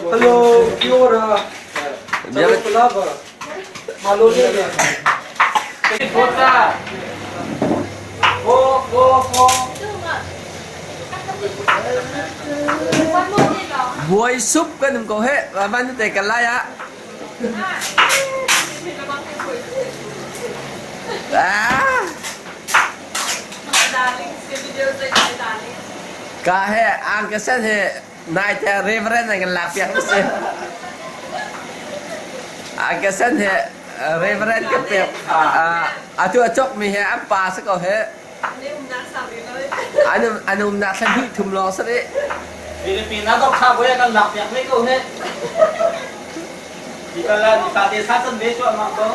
Hello, kia ora. Palava. Malo le. Bota. Go go go. Buai sup kan um ko he van te kan lai ah. Ah. Ka he ang ka sen he nai te reverend an kan lak piak si. Ang ka sen he reverend ka pek atu a cok mi he an pa si ko he. An umnak thla hnih thum lawng si rih. Philippines ah dok tha boy kan lak piak ve ko he. Di kala di pa te sa san ve chuah ko.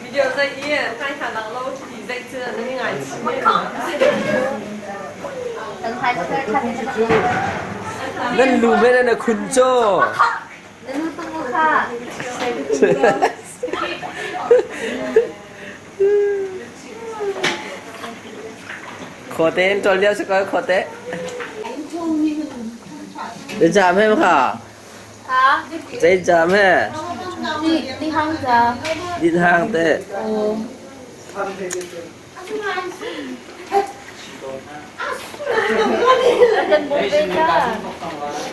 Video zei i kai hna lang lo ti zei cu nan i ngai Nan lu me na khun cho. Khuate in ṭol lio si ko khuate. Zei jam he kha? Zei jam he? Din hang te.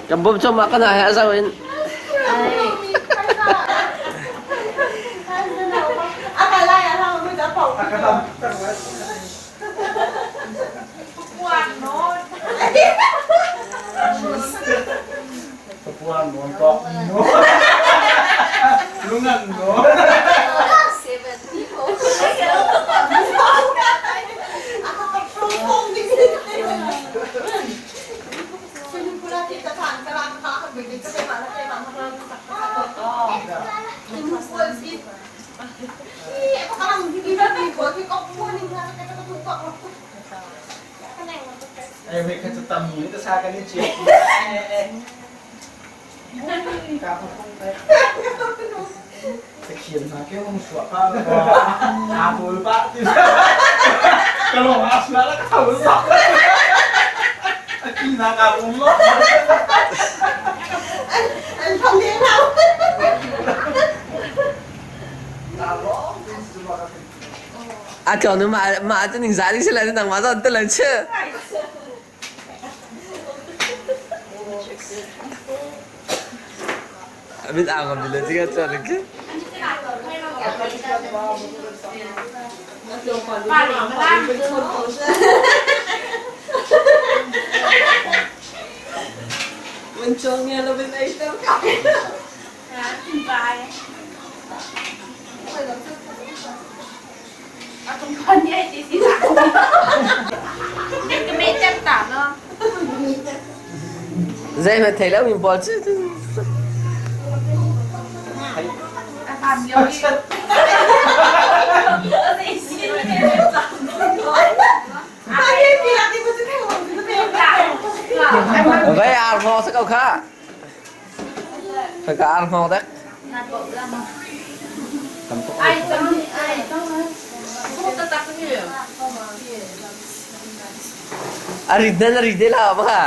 Kan bawm chom ah kan hai a zau in. Lungan no. Eh, me kha tam ni ta sa kan ni chia. Khiam na ke mong suwa pa a bol pa ka long a sua la ka bol pa a ki na ka um lo Anh không biết đâu. A tlon nu mah mah cu ning za ding si lai nangmah zon te lo chi. Mit ang ngam dile tiga chuan ke. Zei thei lo min pawl cu. Vei ar hngawng si ko kha. Khaka ar hngawng dek. A rit nan a rit de la ma kha.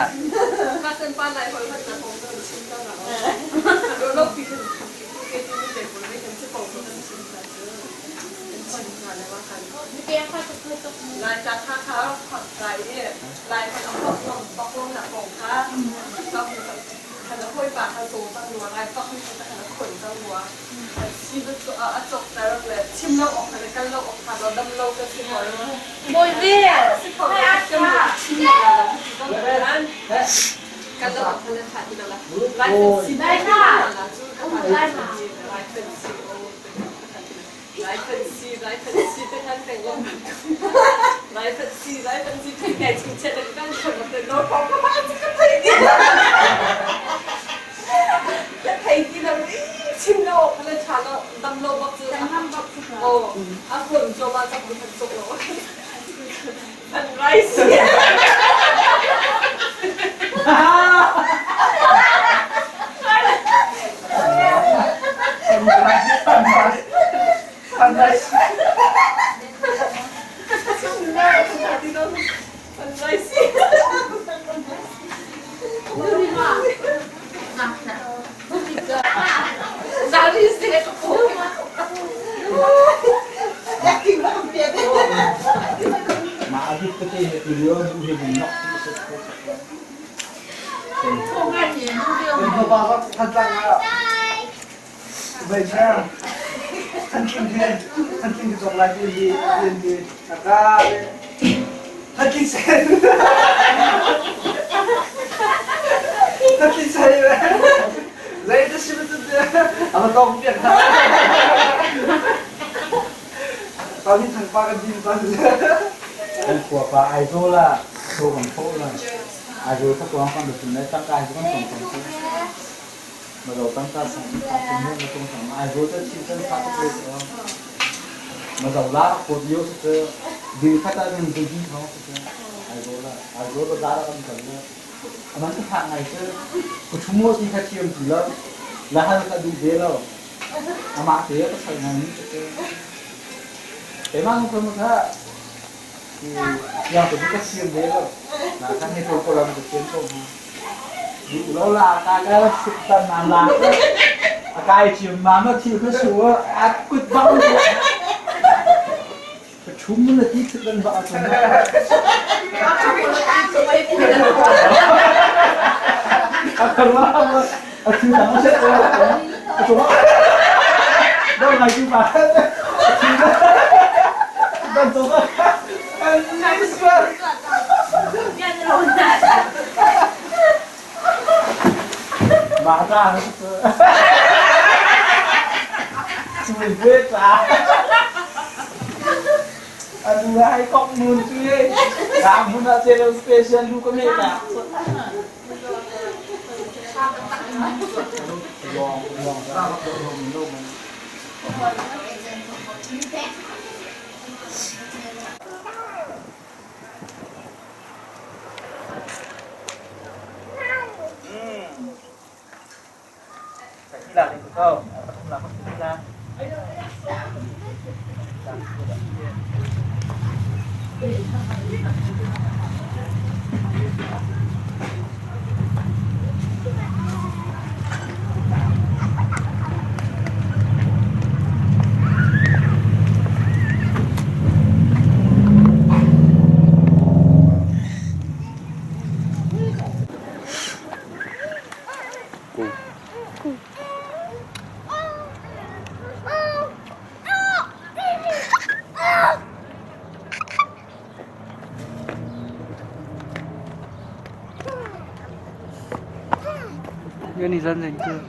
Cái này dân dành chưa?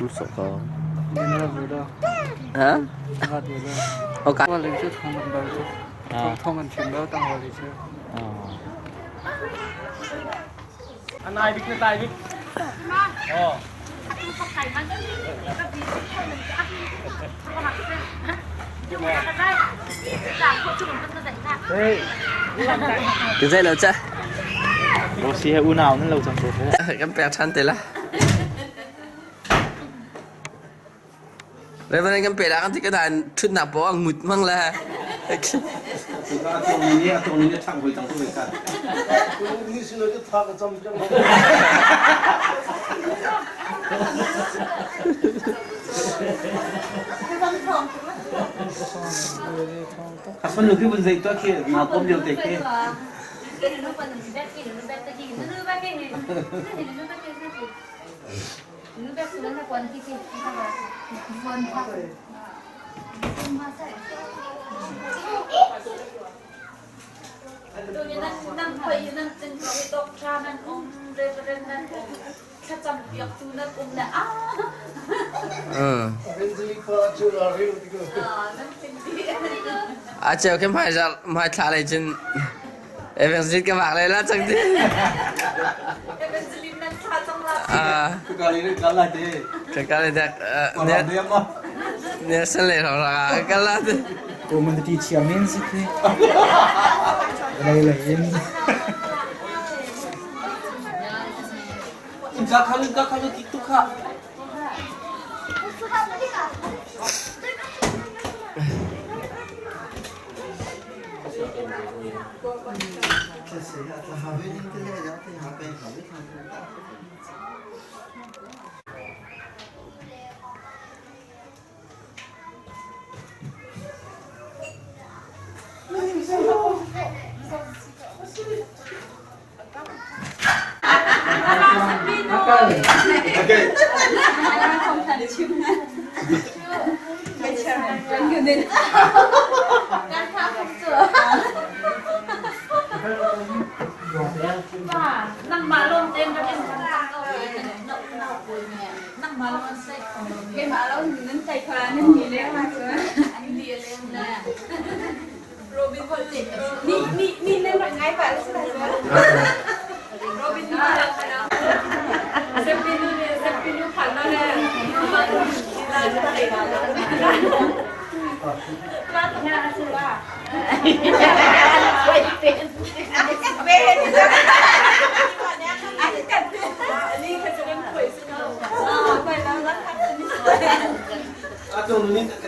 Cú sổ có. Cái này vừa đâu? Hả? Vừa đâu? Ok. 我嚟咗同文到咗，同文全都等我嚟咗。 Anai bik na tai bik. Oh. Ka zei lo ca. Rosi he unau nan lo cang ko. Kan pek ṭhan te la. Reverend kan pe la kan ti ka dan ṭhutnak paoh a ngut mang le. Asan lu ki bun zei to khi ma kom lio te khi. A cheu khi hmai thla lei cun Evangelist ka vak lai la cang ti. Ka le dak Nelson le rong ra ka la ti. Community chairman si khi. Lei lei in. Ka khalu ka khalu ki tu kha. Nangmah lawng ten rak in Keimah lawng nan tai kha nan ni leng ma cu. An ni leng na. Robin Ni ni ni nan rak ngai pa si la Robin ni la kana. Sepinu ne sepinu phan na le. Ka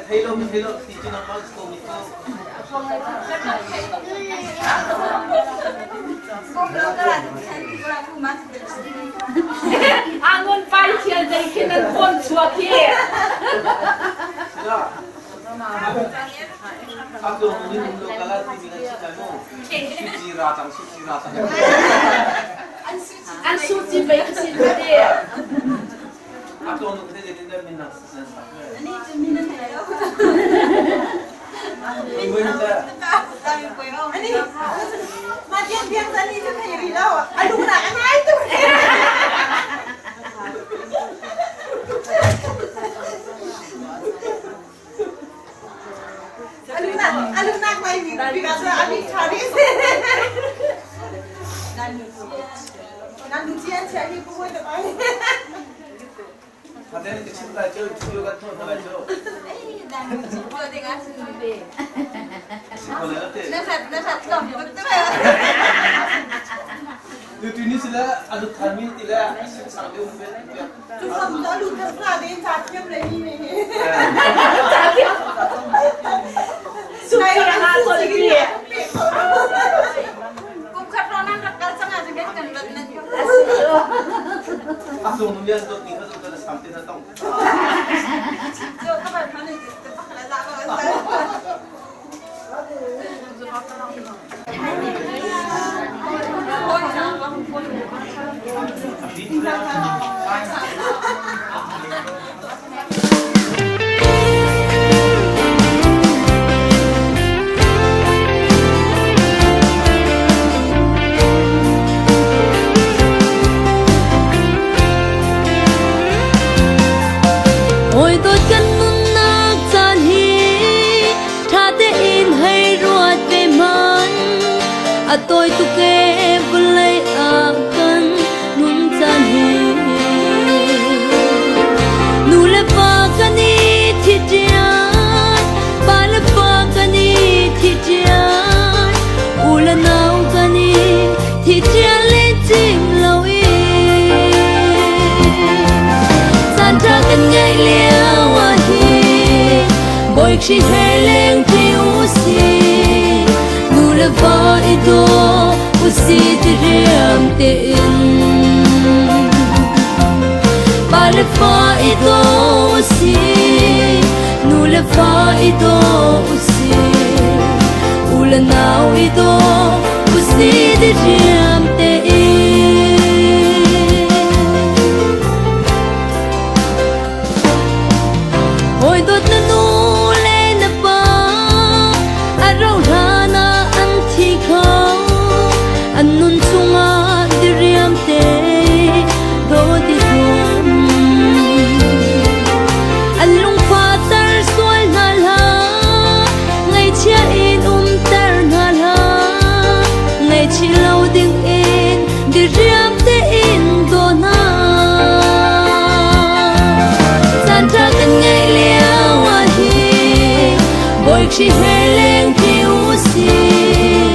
thei lo ka thei lo ti cu nangmah ko mi cu. Angun pai thial dei khi nan phone chuak hi. An su ci bei ka sin te. Bawi Khrih he lengṭi u sih, nu le va i daw u sih ti riam tein. Pa le fa i daw u sih, nu le fa i daw u sih, u le nau i daw u sih ti riam tein. Hawi dawt na nu le na pa a rauh hlan ah an thi kho. An nun chungah diriam te dawt i zuam. An lungfahter sual hna hlah, ngaihchia in umter hna hlah. Ngaihchih lo ding in diriam tein daw hna. Caan ṭha kan ngeih lio ah hin Bawi Khrih he lengṭi u sih,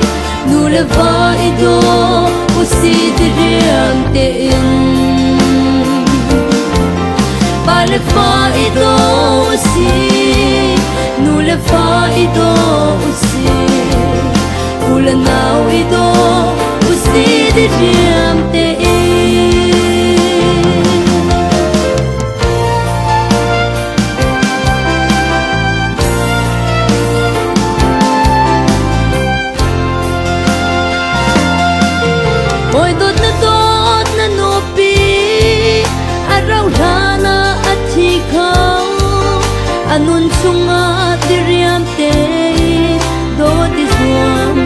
nu le va i daw u sih diriam tein. Pa le fa i daw u sih, nu le fa i daw u sih, u le nau i daw u sih diriam tein. Hawi dawt na dawt na nupi a rauh hlan ah a thi kho. A nun chungah diriam tein dawt i zuam.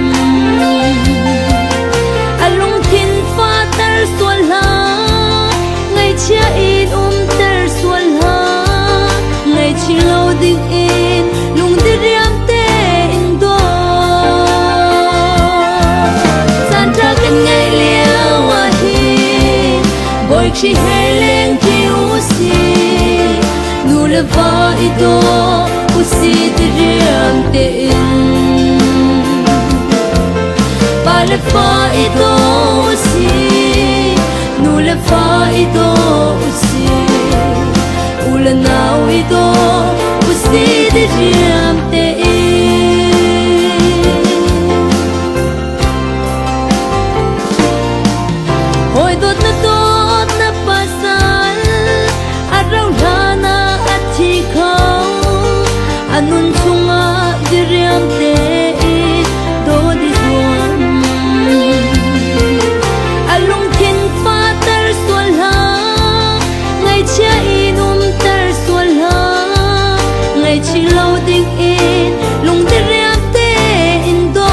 A lungthin fahter sual hlah, ngaihchia in umter sual hlah. Ngaihchih lo ding in lungdiriam tein daw. Caan ṭha kan ngeih lio ah hin Bawi Khrih he lengṭi u sih, nu le va i daw u sih diriam tein. Pa le fa i daw u sih, nu le fa i daw u sih, u le nau i daw u sih diriam tein. Hawi dawt na dawt na pasal a rauh hlan ah a thi kho. A nun chungah diriam tein dawt i zuam. A lungthin fahter sual hlah, ngaihchia in umter sual hlah. Ngaihchih lo ding in lungdiriam tein daw.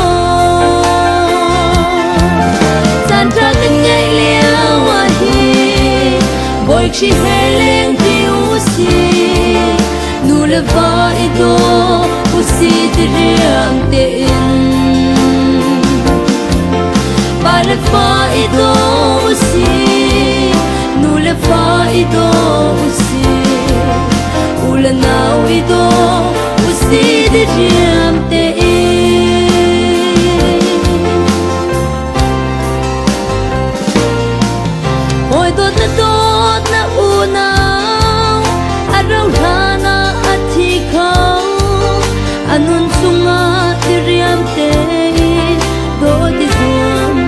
Caan ṭha kan ngeih lio ah hin Bawi Khrih he lengṭi u sih, nu le va i daw u sih diriam tein. Pa le fa i daw u sih, nu le fa i daw u sih, u le nau i daw u sih diriam tein. Hawi dawt na dawt na unau a rauh hlan ah a thi kho. A nun chungah diriam tein dawt i zuam.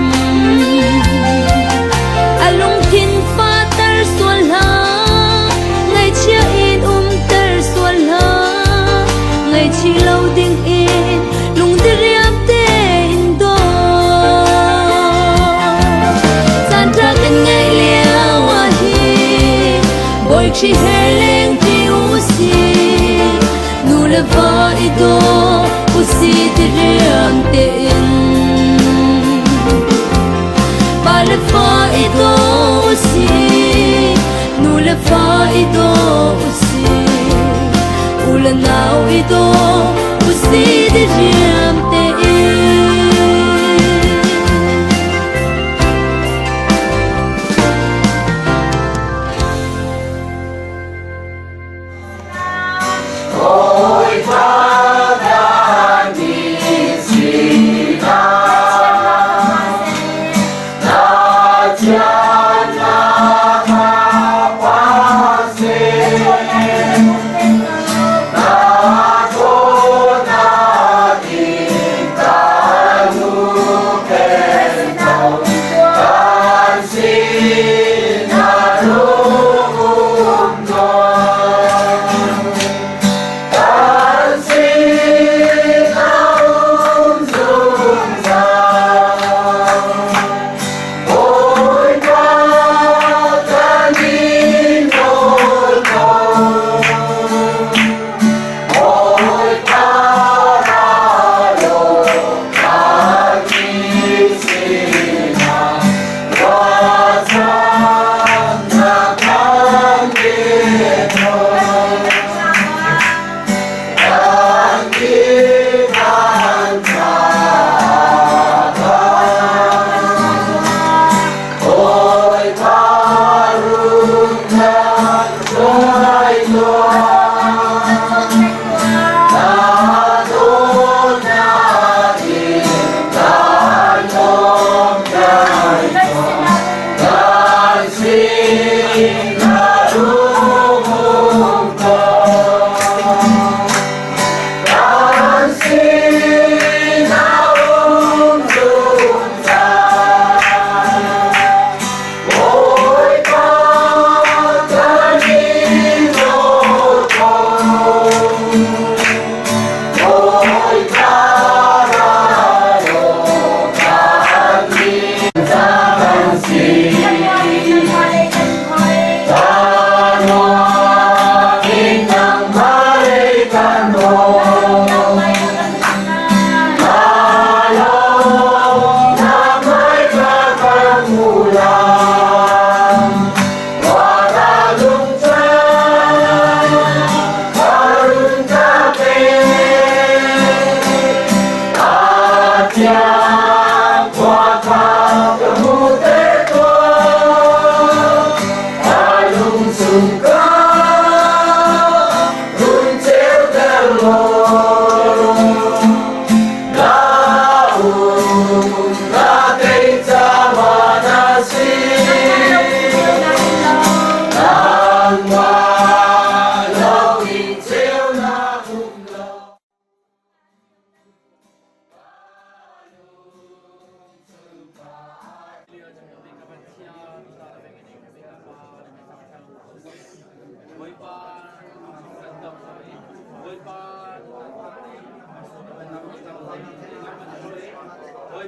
A lungthin fahter sual hlah, ngaihchia in umter sual hlah. Ngaihchih lo ding in lungdiriam tein daw. Caan ṭha kan ngeih lio ah hin Bawi Khrih he lengṭi u sih, nu le va i daw u sih diriam tein. Pa le fa i daw u sih, nu le fa i daw u sih, u le nau i daw u sih diriam tein.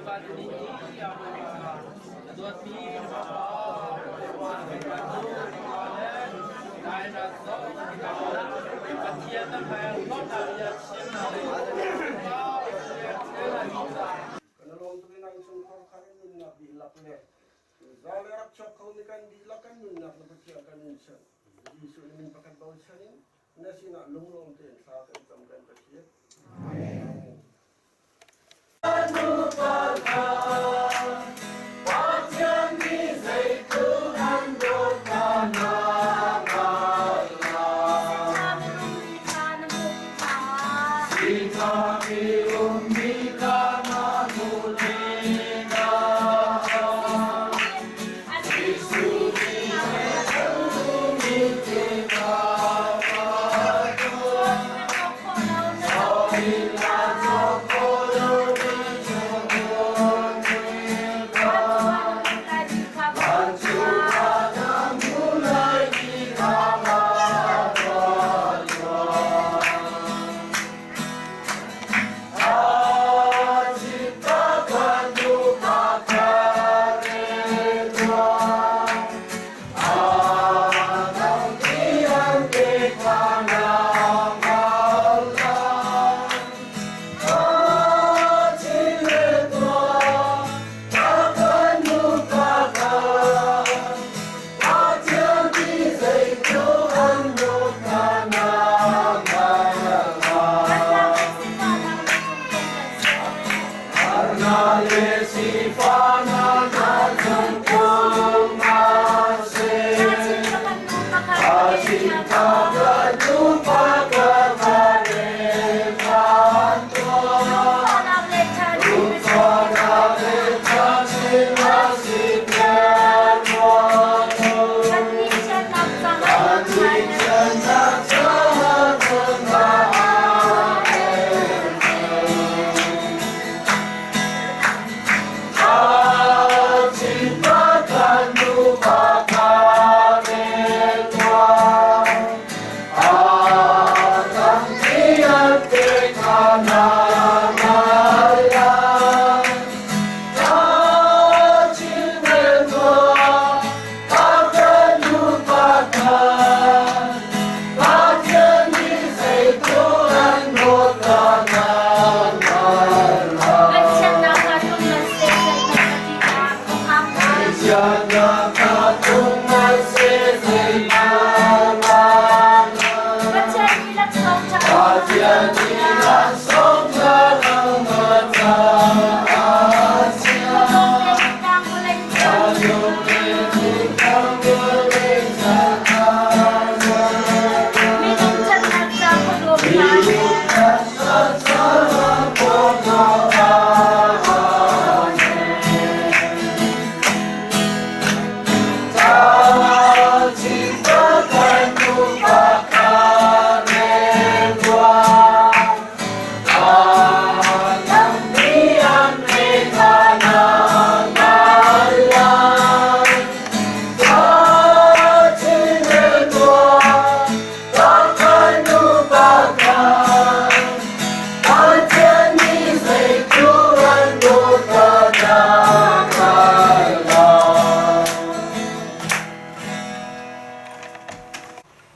Kan lawm tuk in innchungkhar kha in nunnak dihlak le za le rak chuak kho mi kan dihlak kan nunnak na Pathian kan in chanh. Jesuh nih min pakhat bochan in na sinah lunglawm tein thla kan cam kan Pathian. Amen.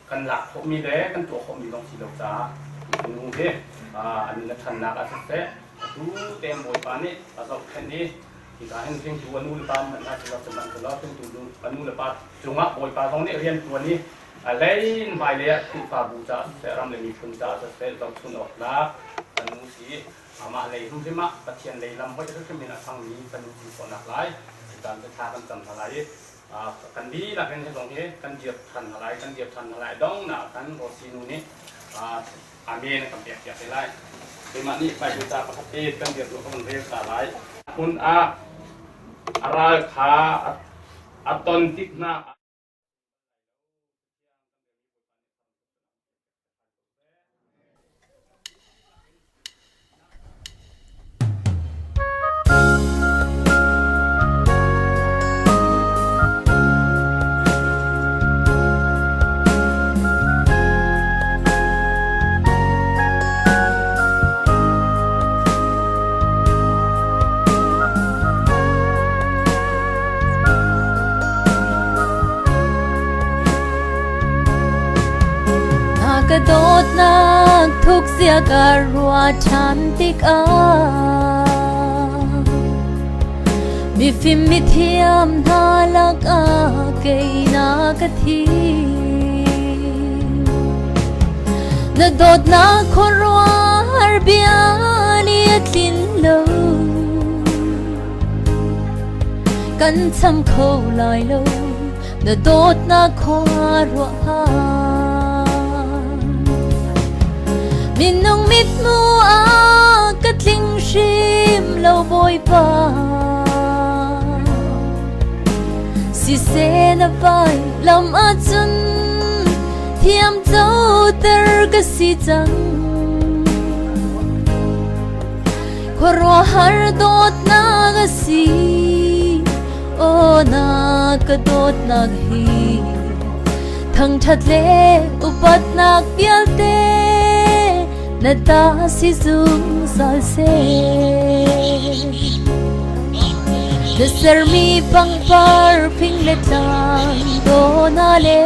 Kan lak khawhmi le kan tuah khawhmi zong si lo caah nu hi an le ṭhannak ah siseh atu te Bawipa nih a zohkhenh i hika hin hringtu a nu le pa hmanh hna silo sihmanhsehlaw hringtu a nu le pa cungah Bawipa zong nih rian ṭuan i a lei in hmailei ah Khrihfabu caah siseh ram le miphun caah siseh zohchun awk tlak fanu si amah lei hrimhrim ah Pathian lei lam hoih hrimhrim in a ṭhangmi fanu si khawhnak lai tutan cu thla kan cam hna lai i kan dihlak in hi zong hi kan dir ṭhan hna lai kan dir ṭhan hna lai donghnak kan Rosi nu nih amen kan pek piak te lai keimah nih Bible ca pakhat te kan dir duh kan rel ta lai hmun ah a ral kha a ton tik hna. tuk zia ka ruah ṭhan tikah mifim mithiam hna lakah kei na ka thi. Na dawtnak khuaruahhar bia nih a tlin lo. Kan cham kho lai lo na dawtnak khuaruahhar. Minung mithmu ah ka tling hrim lo Bawipa. Siseh na vai lam ahcun thiam coter ka si cang. Khuaruahhar dawtnak a si, aw na ka dawtnak hi. Thangṭhat le upatnak vialte na ta si zungzal seh. Na sermi pangpar fing le tlang dawhnak le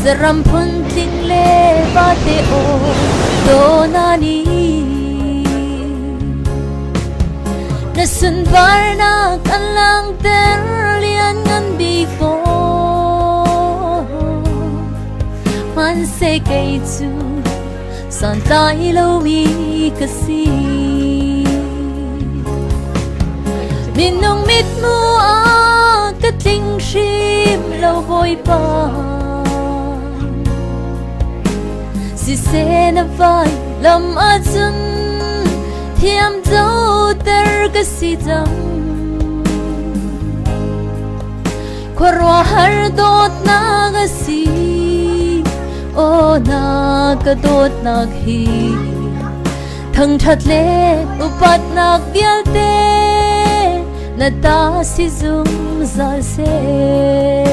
saram phuntling le vate aw dawhnak nih na sunparnak an langhter lianngan bik fawn. Hmanhseh kei cu santlai lomi ka si. Minung mithmu ah ka tling hrim lo Bawipa. Siseh na vai lam ahcun thiam coter ka si cang. Khuaruahhar dawtnak a si, aw na ka dawtnak hi. Thangṭhat le upatnak vialte na ta si zungzal seh.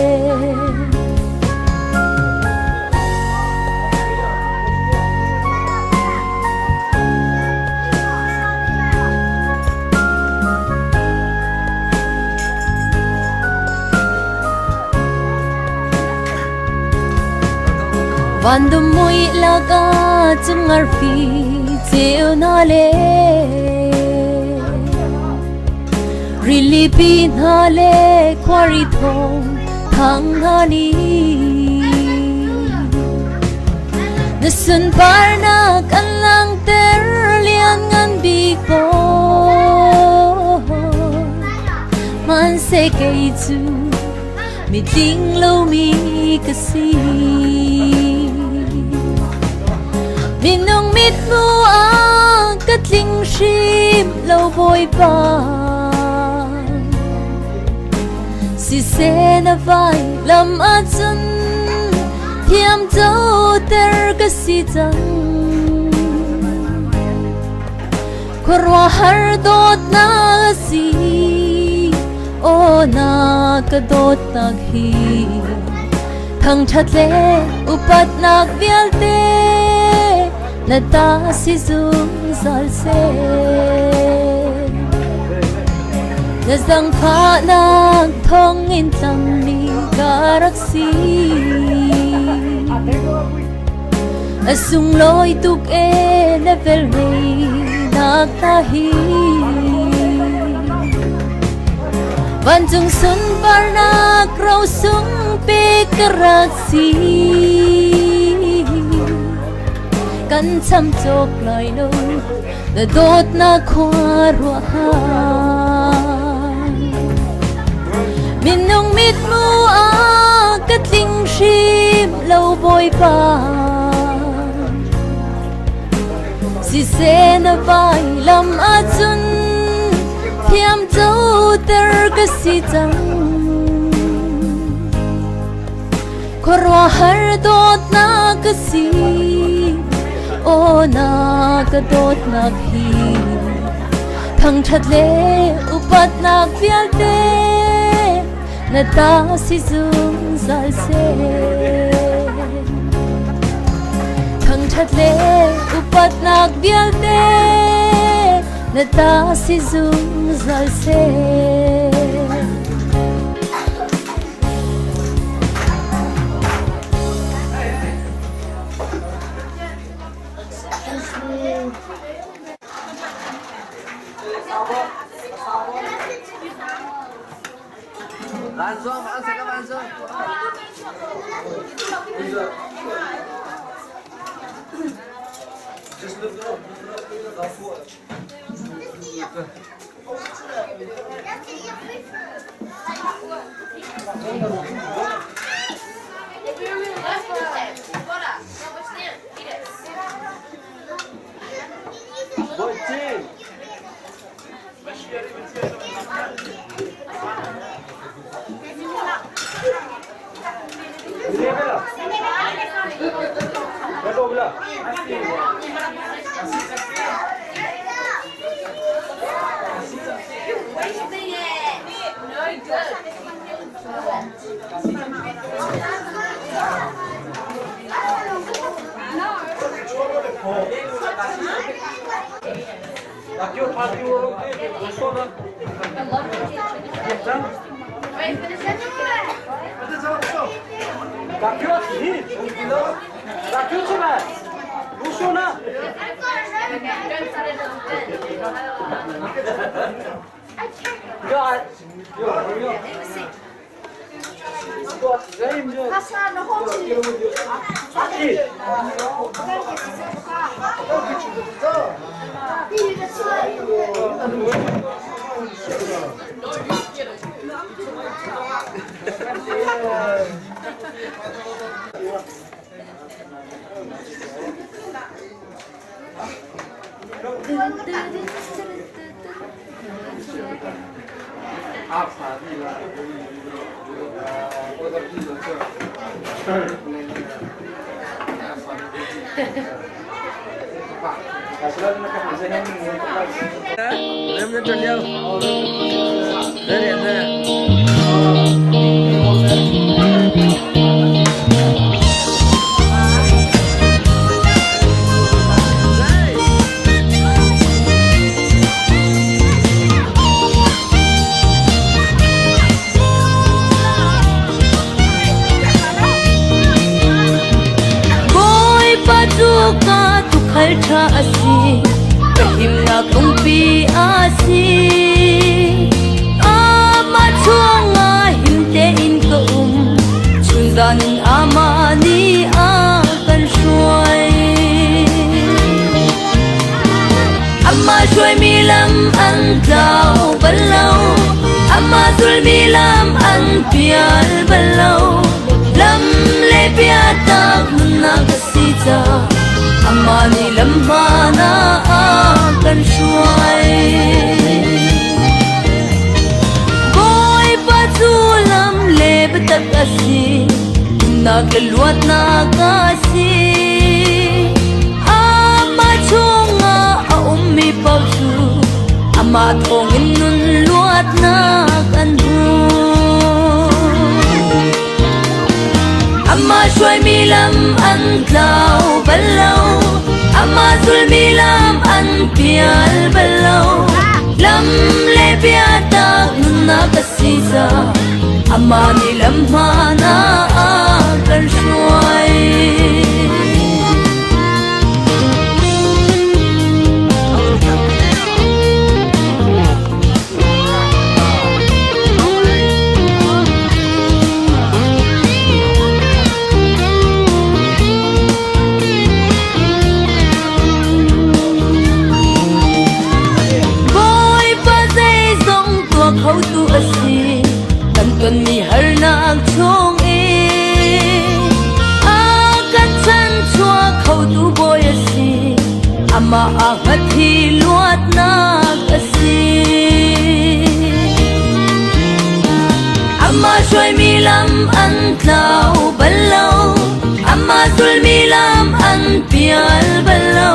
Van dum mui lakah cung arfi ceu na le Rilipi hna le khuari thawng thang hna ni Na sunparnak an langhter lianngan bik Hmanhseh kei cu mitling lomi ka si. Minung mithmu ah ka tling hrim lo Bawipa. Siseh na vai lam ahcun thiam coter ka si cang. Khuaruahhar dawtnak a si, aw na ka dawtnak hi. Thangṭhat le upatnak vialte na ta si zungzal seh. Na zaangfahnak thawngin tlangmi ka rak si. A sunglawi tuk e na velngeihnak hna hi. Vancung sunparnak rosung pe ka rak si. Kan cham cawk lai lo na dawtnak khua ruahhar. Minung mithmu ah ka tling hrim lo Bawipa. Siseh na vai lam ahcun thiam coter ka si cang. Khuaruahhar dawtnak ka si, aw na ka dawtnak hi. Thangṭhat le upatnak vialte na ta si zungzal seh. Thangṭhat le upatnak vialte na ta si zungzal seh. Bawipa cu ka tuukhal ṭha a si, ka himnak lungpi a si. Amah chungah him tein ka um, chunzan in amah nih a kan hruai. Amah hruaimi lam an tlau bal lo, amah zulmi lam an pial bal lo. Lam le biatak nunnak a si ca, amah nih lam hmaan ah a kan hruai. Bawipa cu lam le biatak a si, nunnak le luatnak a si. Amah chungah a ummi paoh cu amah thawngin nun luatnak an hmu. Amah hruaimi lam an tlau bal lo, amah zulmi lam an pial bal lo. Lam le biatak nunnak a si ca, amah nih lam hmaan ah a kan hruai. Bawipa zeizong tuah khotu a si, kan tonmi harnak chung in a kan chanchuak khotu Bawi a si, amah aa hngat hi luatnak a si. Amah hruaimi lam an tlau bal lo, amah zulmi lam an pial bal lo.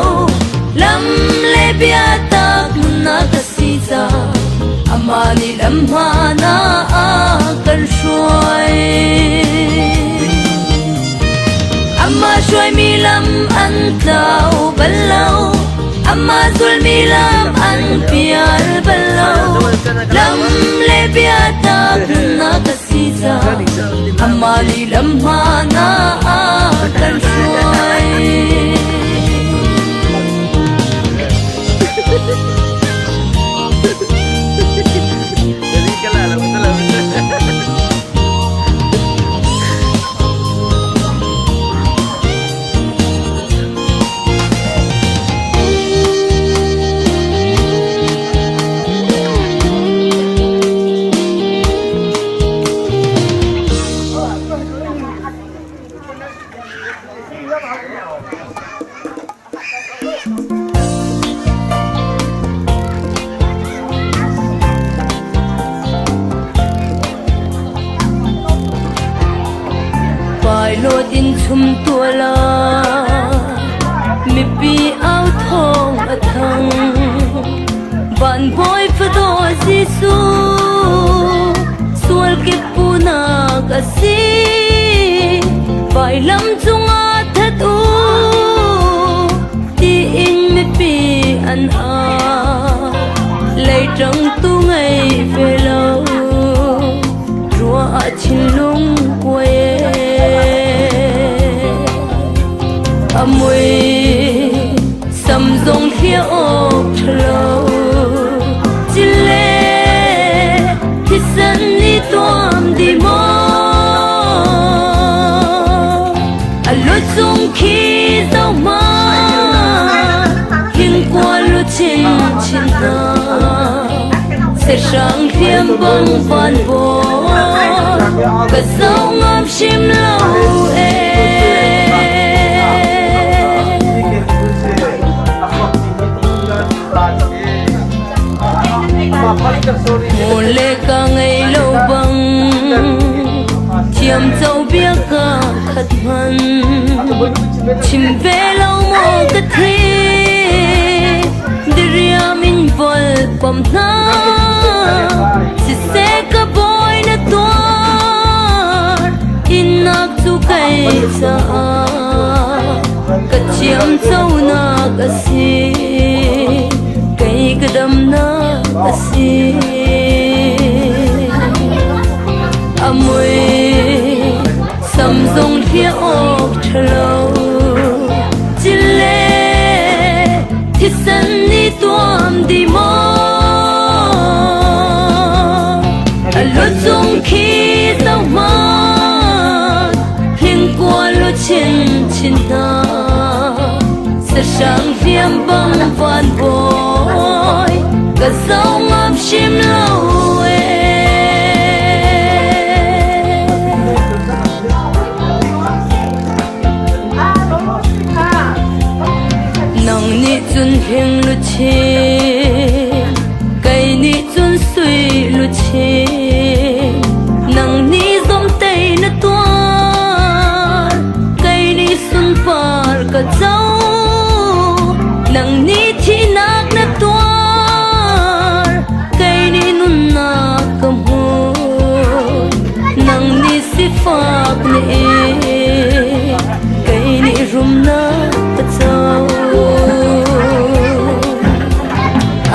Lam le biatak nunnak a si ca, amah nih lam hmaan ah a kan hruai. Amah hruaimi lam an tlau bal lo, amah zulmi lam an pial bal lo. Lam le biatak nunnak a si ca, amah nih lam hmaan ah a kan hruai. Chumtual ah mipi au thawng a thang. Van bawi fadaw Jesuh sual kip punak a si. Vailam cungah that u tiin mipi an au. Leiṭang tu ngei ve lo ruah ah thinlung kuai ee. A mui sam zong hliah awk ṭha lo. Cile thisen nih tuam di maw? A lu cung khi zoh hmanh, hingkua lu chinchin hna. Sahrang hliam bang van bawi, ka zoh ngam hrim lo ee. Maw le ka ngei lo bang thiam co bia ka khat hman chim ve lo maw ka thi diriam in vol pom hna siseh ka bawi na tuar innak cu kei caah ka thiam conak a si kei ka damnak a si. A mui sam zong hliah awk ṭha lo cile thisen nih tuam di maw a lu cung khi zoh hmanh hingkua lu chinchin hna sahrang hliam bang van bawi ka zoh ngam hrim lo ee. Nang nih cun hing luchin, kei nih cun sui luchin. Nang nih zomtei na tuar, kei nih sunpar ka co. Nang nih thihnak na tuar, kei nih nunnak ka hmu. Nang nih sifak nih kei nih rumnak ka co.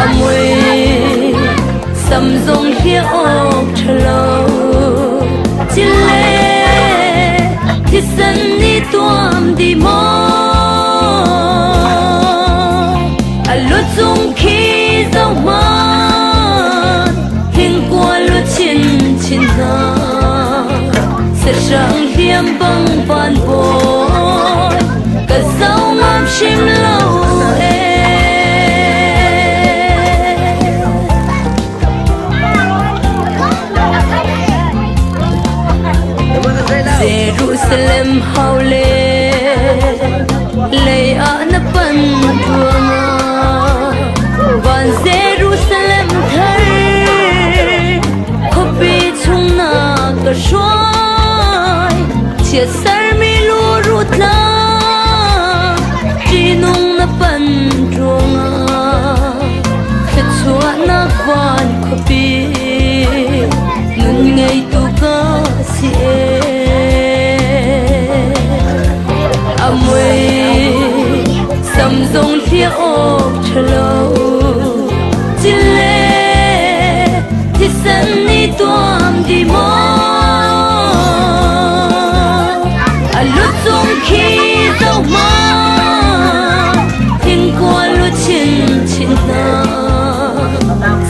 A mui sam zong hliah awk ṭha lo. Cile thisen nih tuam di maw? A lu cung khi zoh hmanh, hingkua lu chinchin hna. Sahrang hliam bang van bawi, ka zoh ngam hrim lo ee. Jerusalem haule lei ah na pan ruangah van Jerusalem thar khuapi chung na ka hruai chiatsermi luruh tla ṭihnung na pan ruangah thluachuahnak van khuapi nun ngeitu ka si ee. A mui sam zong hliah awk ṭha lo cile thisen nih tuam di maw a lu cung khi zoh hmanh thingkua lu chinchin hna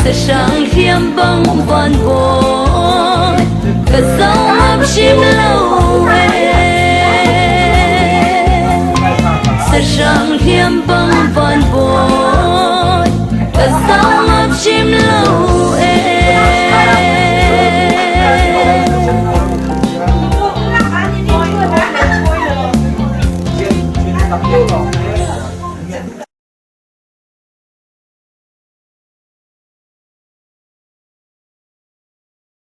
sahrang hliam bang van bawi ka zoh ngam hrim lo ee sahrang hliam.